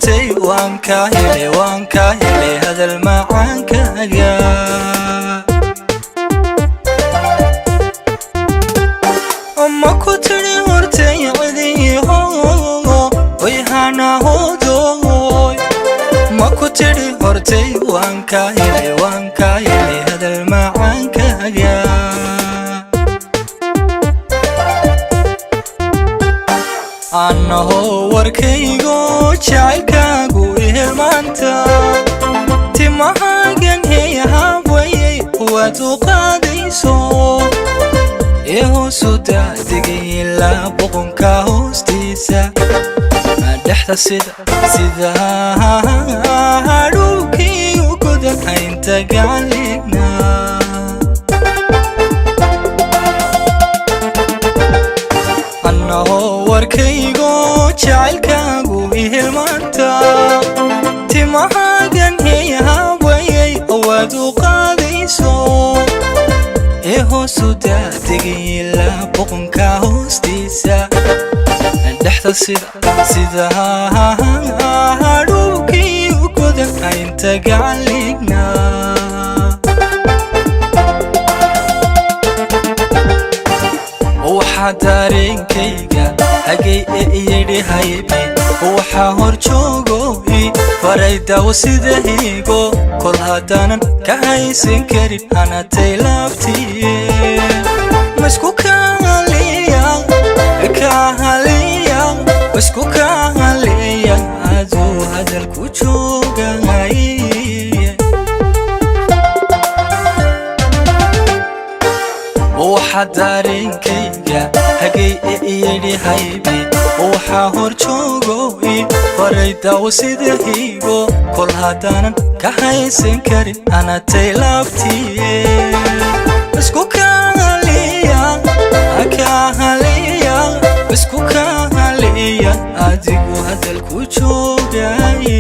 Hortay waan kaa helay, waan kaa helay hadal macaankaaga. Ma ku tiri hortay cidiiho oy hanahodoy? Ma ku tiri hortay waan kaa helay, waan kaa helay hadal macaankaaga? Anahoo warkaygo jacaylkaagu ihelmaanta, timahaagan heyahaawayay waad u qaadayso ee hoosu daadegay ilaa boqonka hoostiisa dhexda, sida hadhuukii u godan haynta gacanligna. Annahoo warkaygo jacaylkaagu ihilmaanta, timahaagan heyahaawayay waad u qaadayso ee hoosu daadegay ilaa boqonka hoostiisa dhexda, sida hadhuukii u godan haynta gacanligna. Waxaa dareenkayga hagay ee iyidhi haybi, waxaa hor joogo i faray daawo sida higo, kol haddaanan ka haysan karin hanatay laabtiye. Maisku kaaliya kaahaliya, isku kaahaliya aduu hadalku joogay. Waxaa dareenkayga hagay ee iyidhi haybi, waxaa hor joogo i faray daawo sida higo, kol haddaanan ka haysan karin hanatay laabtiye. Isku kaaliya kaahaliya, isku kaahaliya adigu hadalku joogay.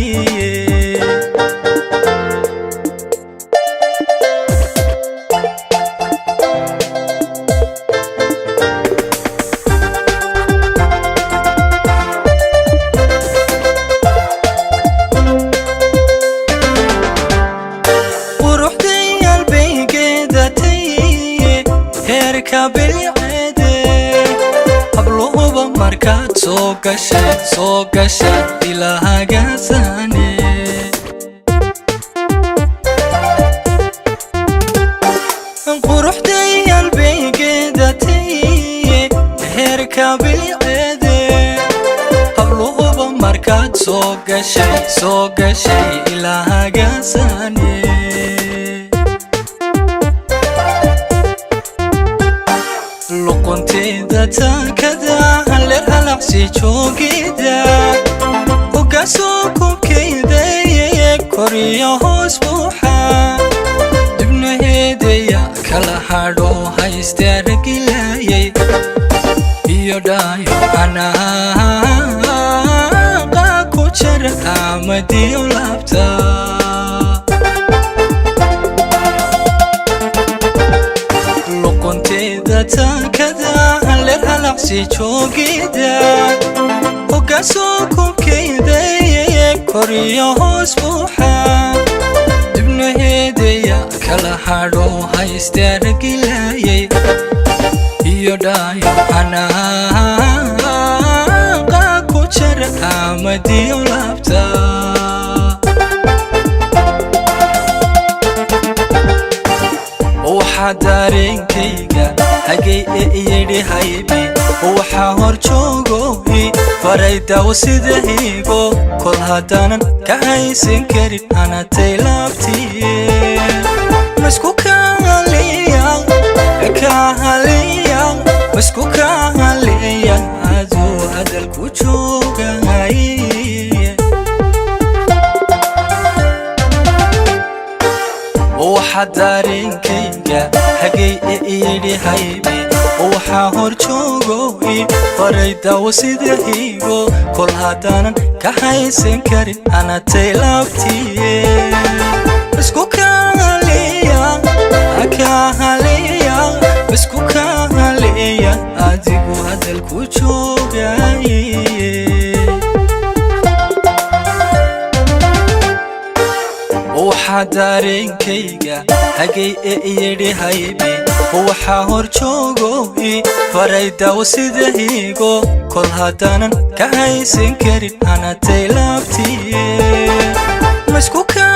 Quruxday albaygeedatay heerka bilceede, habluhuba markaad soo gashay, soo gashay ilahagaasane. Quruxday albaygeedatay heerka bilceede, habluhuba markaad soo gashay, soo gashay ilahagaasane. Luqunteeda taakada haler halaqsi joogida, hogaasoo kubkayda koriyo hoos buuxa, dibnaheedaya kala hadho hayste aragilaayay iyo dhaayo anaaqa ku jara amadiyo laabta. Luqunteeda taakada haler halaqsi joogida, hogaasoo kubkayda koriyo hoos buuxa, dibnaheedaya kala hadho hayste aragilaayay iyo dhaayo anaaqa ku jara amadiyo laabta. Waxaa dareenkayga hagay ee iyidhi haybi, waxaa hor joogo i faray daawo sida higo, kol haddaanan ka haysan karin hanatay laabtiye. Maisku kaaliya kaahaliya, isku kaahaliya aduu hadalku joogay. Waxaa dareenkayga hagay ee iyidhi haybi, waxaa hor joogo i faray daawo sida higo, kol haddaanan ka haysan karin hanatay laabtiye. Isku kaaliya kaahaliya, isku kaahaliya adigu hadalku joogay. Waxaa dareenkayga hagay ee iyidhi haybi, waxaa hor joogo i faray daawo sida higo. Kol haddaanan ka haysan karin hanatay laabtiye, maisku kaa